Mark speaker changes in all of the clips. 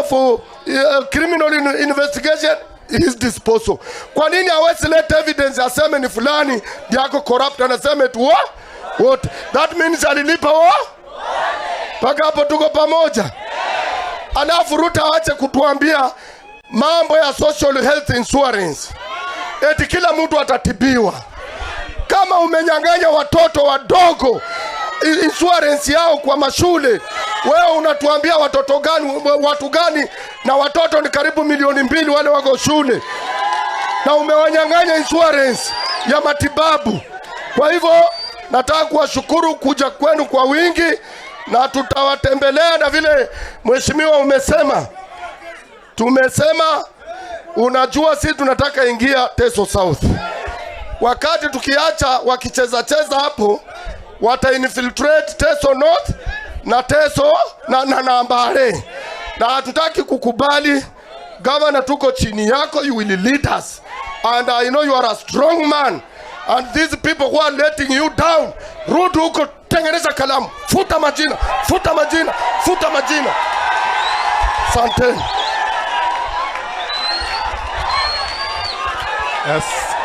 Speaker 1: Director of Criminal Investigation his disposal. Kwa nini hawezi leta evidence aseme ni fulani ndiye ako corrupt, anaseme tu wa wote? That means alilipa wa mpaka hapo, tuko pamoja. Alafu Ruto aache kutuambia mambo ya social health insurance, eti kila mtu atatibiwa. Kama umenyang'anya watoto wadogo insurance yao kwa mashule, wewe unatuambia watoto gani, watu gani? Na watoto ni karibu milioni 2 wale wako shule, na umewanyang'anya insurance ya matibabu. Kwa hivyo nataka kuwashukuru kuja kwenu kwa wingi, na tutawatembelea, na vile mheshimiwa umesema, tumesema, unajua si tunataka ingia Teso South. Wakati tukiacha wakicheza cheza hapo, wata infiltrate Teso North na Teso na Mbale, na hatutaki kukubali. Governor, tuko chini yako, you will lead us and I know you are a strong man and these people who are letting you down, rudi huko, tengeneza kalamu, futa majina, futa majina, futa majina. Asanteni.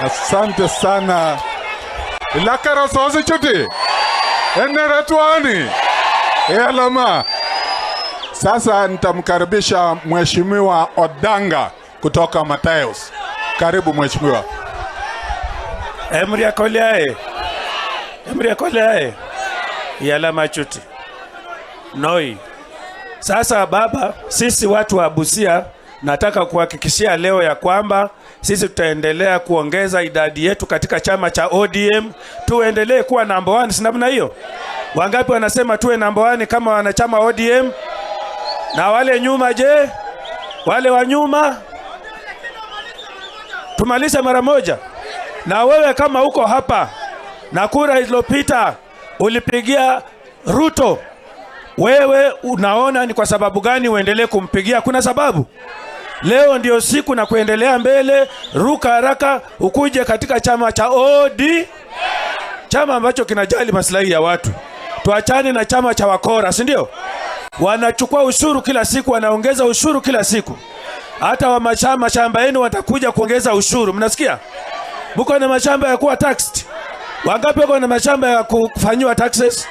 Speaker 2: Asante sana. Ilakara sosi chuti. Eneretwani. Elama. Sasa nitamkaribisha Mheshimiwa Odanga kutoka Matayos. Karibu mheshimiwa.
Speaker 3: Emria koliae. Emria koliae. Yala machuti. Noi. Sasa baba, sisi watu wa Busia nataka kuhakikishia leo ya kwamba sisi tutaendelea kuongeza idadi yetu katika chama cha ODM, tuendelee kuwa number one, si namna hiyo? Wangapi wanasema tuwe number one kama wanachama ODM? Na wale nyuma je? Wale wa nyuma tumalize mara moja. Na wewe kama uko hapa na kura iliyopita ulipigia Ruto, wewe unaona ni kwa sababu gani uendelee kumpigia? Kuna sababu. Leo ndio siku na kuendelea mbele, ruka haraka ukuje katika chama cha OD, chama ambacho kinajali maslahi ya watu. Tuachane na chama cha wakora, si ndio? Wanachukua ushuru kila siku, wanaongeza ushuru kila siku. Hata wa mashamba yenu watakuja kuongeza ushuru, mnasikia? Mko na mashamba ya kuwa taxed? Wangapi wako na mashamba ya kufanyiwa taxes?